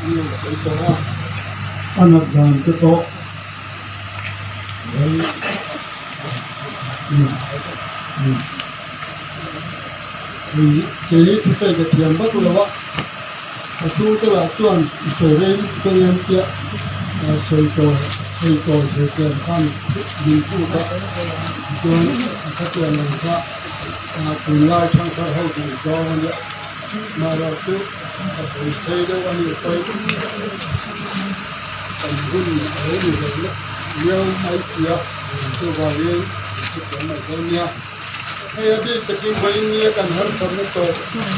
an lo sawi tawh a, a nat dan te pawh Kei hi thusawi ka thiam vak lo a, ka chhungte lah chuan i sawi rei lutuk a nia tia sawi tawi sawi tawi thei te ang khan min phut a, tichuan a khatiang ang kha tunlai thangthar ho duh zawng a nia, mahrawh chu ka sawi thei deuh a nih pawhin kan hun a lo ni lo lek miau mai sia chuvangin hetiang mai dawn nia. Hei a bik takin vawiin kan harsatna tawh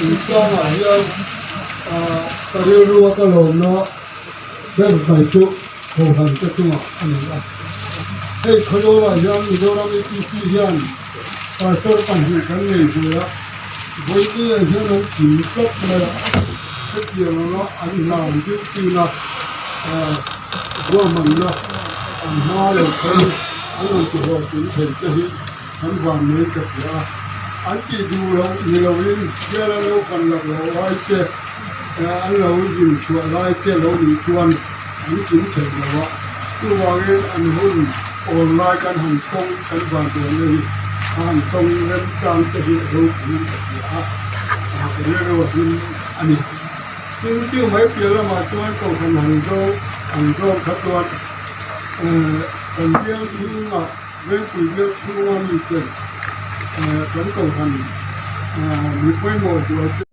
intlangah hian ka rilrua ka lawmna ber mai chu Kohhran te chungah a ni a. Hei Khawzawlah hian Mizoram APC hian Pastor pahnih kan nei ve a, vawiin hian an kim tlat mai a, hetiang anga an hlan duty-na ruahmanna an hma lo kal an rawn ti hlawhtling thei te hi an van mai ka hria a, an tih duh loh ni loin biala naupang lak loh lai te an lo zin chhuah lai te lo nih chuan an kim thei lo a, chuvangin an hun awl lai kan han tawng kan van dawn na hi a han tawng remchang te hi a ropui ka hria a, ka rilru a hlim a ni. Tin, chu mai piah lamah chuan kohhran han zawng an zawng kha chuan kan bial chhungah Vengpui bial chhunga mite kan kohhran mi pawimawh zual chu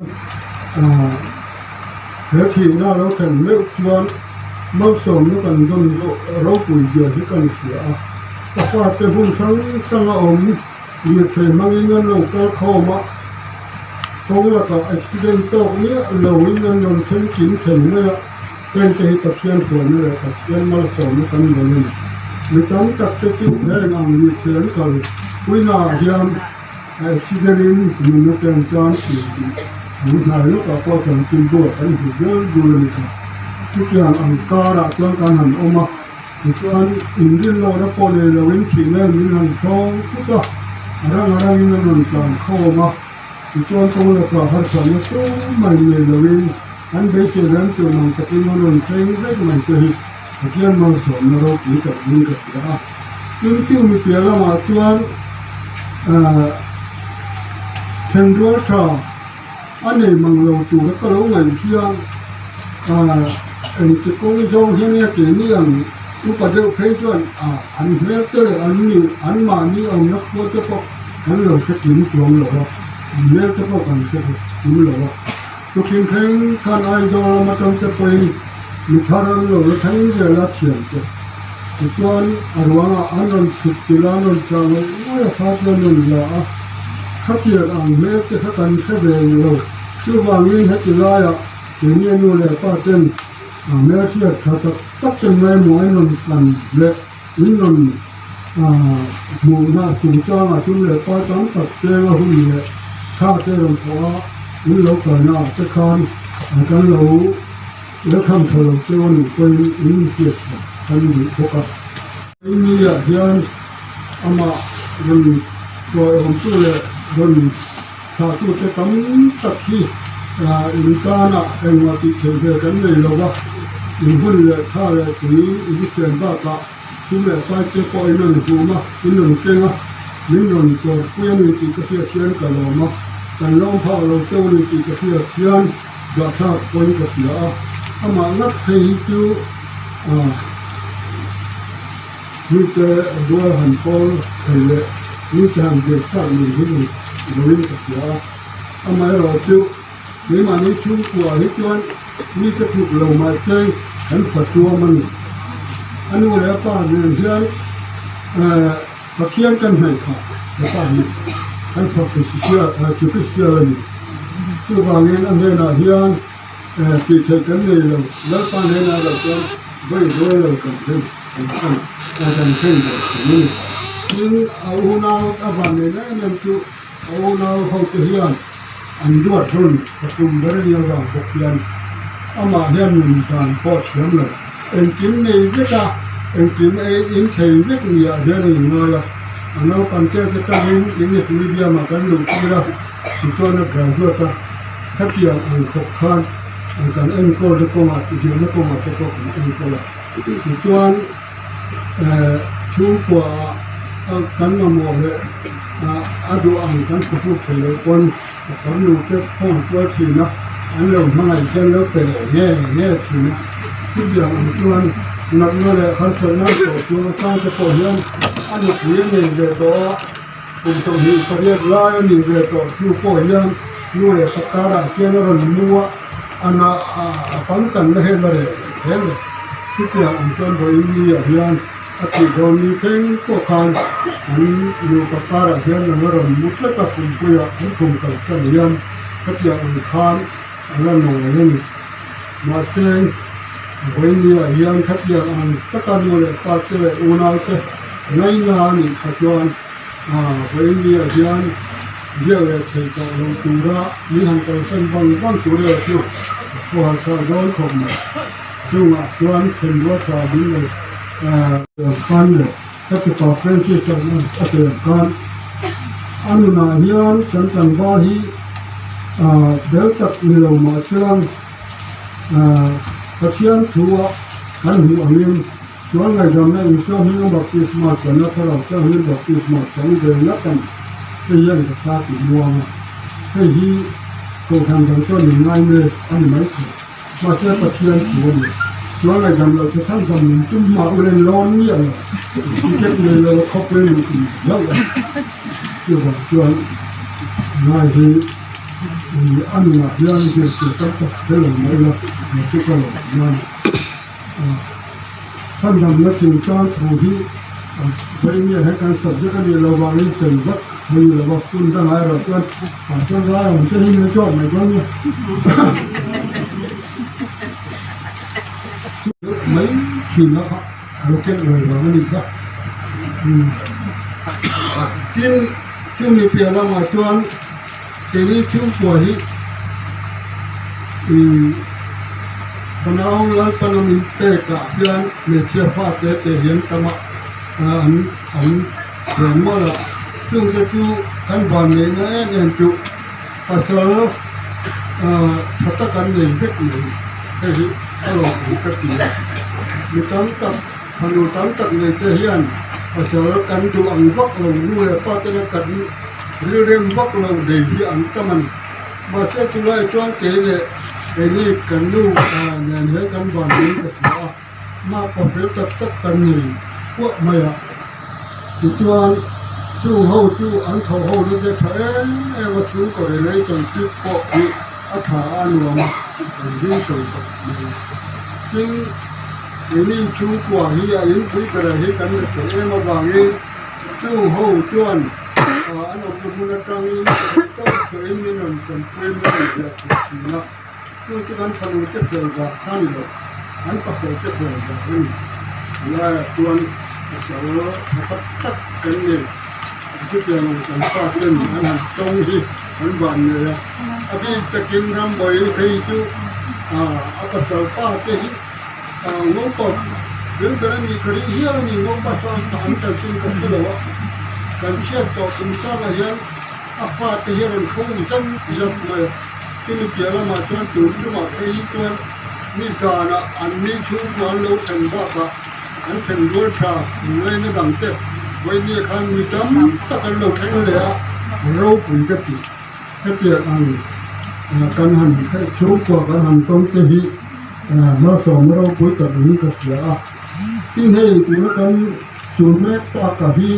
he thihna lo thlen meuh chuan malsawmna kan dawn zawh ropui zia hi kan hria a, ka fate hun hrang hranga awm lirthei hmangin an lo kal khawm a, kawng lakah accident tawk miah loin an rawn thleng kim thei mai a. Hengte hi Pathian hruaina leh Pathian malsawmna kan dawn a ni. Mi tam tak te chu heng ang mi thil an kal puinaah hian accident in nunna te an tan thin tih an hnai lawkah pawh chanchin buah kan hmu zel dul a ni kha. Chutiang ang karah chuan kan han awm a, tichuan inrinlawhna pawh nei loin thihna min han thawng thut a, a rang a rangin a rawn tlan khawm a, tichuan kawng lakah harsatna tumah nei loin An beisei ram tur mang takin an rawn thleng vek mai te hi Pathian malsawmna ropui tak ding ka hria a. Tin chu mi piah lamah chuan thenrual tha a nei mang lo tura ka lo ngaih hian engti kawng zawng hian nge keini ang upa deuh phei chuan an hmel te leh an ni anmahni awmna khua te pawh kan lo hre kim chuang lo a, an hmel te pawh kan hre kim lo a. Tukin thleng khan Aizawl lam atang te pawhin mi thar an lo la thleng zel a thiam te. Tichuan a ruangah an rawn chhuk chilh a, an rawn tla ngawih ngawih a, kha chu an rawn la a. Khatiang ang hmel te kha kan hre ve lo. Chuvangin heti laiah keini a nu leh pa ten a hmelhriat tha tak tak ten ngaimawh in rawn tlan leh in rawn hmuhna chungchangah sum leh pa tam tak cheng a hun leh tha te rawn thawh a, in lo kalna ah te khan kan lo la tham tha lo cheu a nih pawhin in inhriat tha kan duh bawk a. Keini ah hian amah rawn tawiawmtu leh rawn thlahtu te tam tak hi in tanah engmah tih theih ve kan nei lo va, in hun leh tha leh tui in siam bakah Sum leh pai te pawh in rawn hum a, in rawn keng a, min rawn tawrhpui a ni tih ka hriat hian ka lawm a, kan lawm phak lo cheu a ni tih ka hriat hian zahthlak pawhin ka hria a, amah ngat phei hi chu mite rual han pawl thei leh mite han zir thlak ni hi ni loin ka hria a, amaherawhchu keimahni chhungkua hi chuan Mi ka tluk lo mahse kan fa tuam a ni. A nu leh a pa nen hian Pathian kan hnaih phah ka pa hi kan fa Kristian a ni. Chuvangin a hnenah hian tih theih kan nei lo, Lalpa hnenah erawh chuan vawi rual lo kan thlen kan chhan kan thlen ve thin a ni. Tin, a unau a van nei em em chu A unau hote hian an duat hlun ka tum ber a nia vang bawk hian amah hian nun dan pawh thiam lo. Engkim nei vek a, engkim ei in thei vek niah hian a inngai a. A naupang te te tangin English medium ah kan luh tir a, tichuan a graduate a, khatiang ang khawp khan. Kan enkawl te kawngah zirna kawngah te pawh kan enkawl a. Tichuan chhungkua ah kan mamawh leh a duh ang kan phuhruk thei loh pawn a farnu te phone kual thin a, an lo hmangaih hian lo pe leh nge nge thin a. Chutiang ang chuan natna leh harsatna tawh chuang atang te pawh hian a nupui a nei ve tawh a. Kum 28 lai a nih ve tawh hnu pawh hian nu leh pa karah hian a rawn mu a, a na a pangchanna hian a reh leh hle mai. Chutiang ang chuan vawiin ni ah hian a thih dawn ni thleng pawh khan an nupa karah hian an la rawn mu tlat a, kumpuiah an khum kalsan hian khatiang ang khan a la nawi a ni. Mahse, vawiin ni ah hian khatiang ang taka nu leh pa te leh unau te ngaina a nih kha chuan vawiin ni ah hian biak leh theih tawh loh tura min han kalsan vang vang tur erawh chu a khual thlak dawn khawp mai. Chungah chuan thenrual tha min lo khan leh ka tupa Francis a sawi ang khan a nunah hian kan tlangval hi bel tak ni lo mah chuan Pathian thu a kan hmuh angin Chuan ngaihdamna Isua hminga baptisma chuanna thlarau thianghlim baptisma chang ve ngat a ni. Hei hian ka thla tih muang a, hei hi kohhran dang chuan min ngai mek a ni maithei. Mahse Pathian thu a ni. Chuan ngaihdam loh che chhan dam min tum hma u len lawn miah lo. Ticket nei lo a khawpui luh tum hlauh a ni. Chuvang chuan ngai hi a nunah hian zirtir tam tak hre lo mah ila, chu ka lo nan. Chhandamna chungchang thu hi vawiin he kan subject a nih loh vangin sawi vak thei lo va, hun dangah erawh chuan ah chuan rai awm te hi min zawk mai dawn nia. Mai thin a kha a lo ken uai vang a nih kha. Tin, chumi piah lamah chuan keini chhungkua hi ih Ka nau Lalpana min pekah hian hmeichhia fate te hian tam a an an thiam mawlh a, chungte chu kan van neihna em em chu pasal tha tak an nei vek mai hei hi a lawmawm ka ti a, mi tam tak fanu tam tak nei te hian pasal kan duh ang vak lo nu leh pa tena kan rilrem vak lo nei hi an tam a ni. Mahse chulai chuan kei leh keini kan nu nen hian kan van ding ka hria a, mah pa fel tak tak kan nei kuah mai a. Tichuan chung ho chu an tho ho na te tha em em a, chhungkaw relationship pawh hi a tha a nuam a, kan hlim chho khawp mai. Tin, keini chhungkua hi a inpui berah hi kan la thei em avangin chung ho chuan An awmna hmun atangin chauh min rawn tanpui min rawn ziah thei thin a, chu chu kan fanu te fel vang kha ni lo, an pasal te fel vang a ni. Tunlaiah chuan pasal tha tak tak kan nei, chutiang ang kan pa ten an han tawng hi an van nei a, a bik takin rambuai phei chu a pasal pa te hi Ngopa fel ber a nih ka ring hial a ni, Ngopa chuan an chanchin ka hre lo a, kan chhiat tawh kum changah hian a fate hi a rawn tho zam zam mai a, chumi piah lamah chuan tun tumah phei hi chuan mi zanah an ni chhungkua an lo thlen bakah an thlen rual tha ngaina dang te vawinia khan mi tam tak an lo thleng leh a, ropui ka tih. Hetiang ang kan han chhungkua kan han tawng te hi malsawmna ropui tak niin ka hria a. Tin hei tuna kan chul mek taka hi.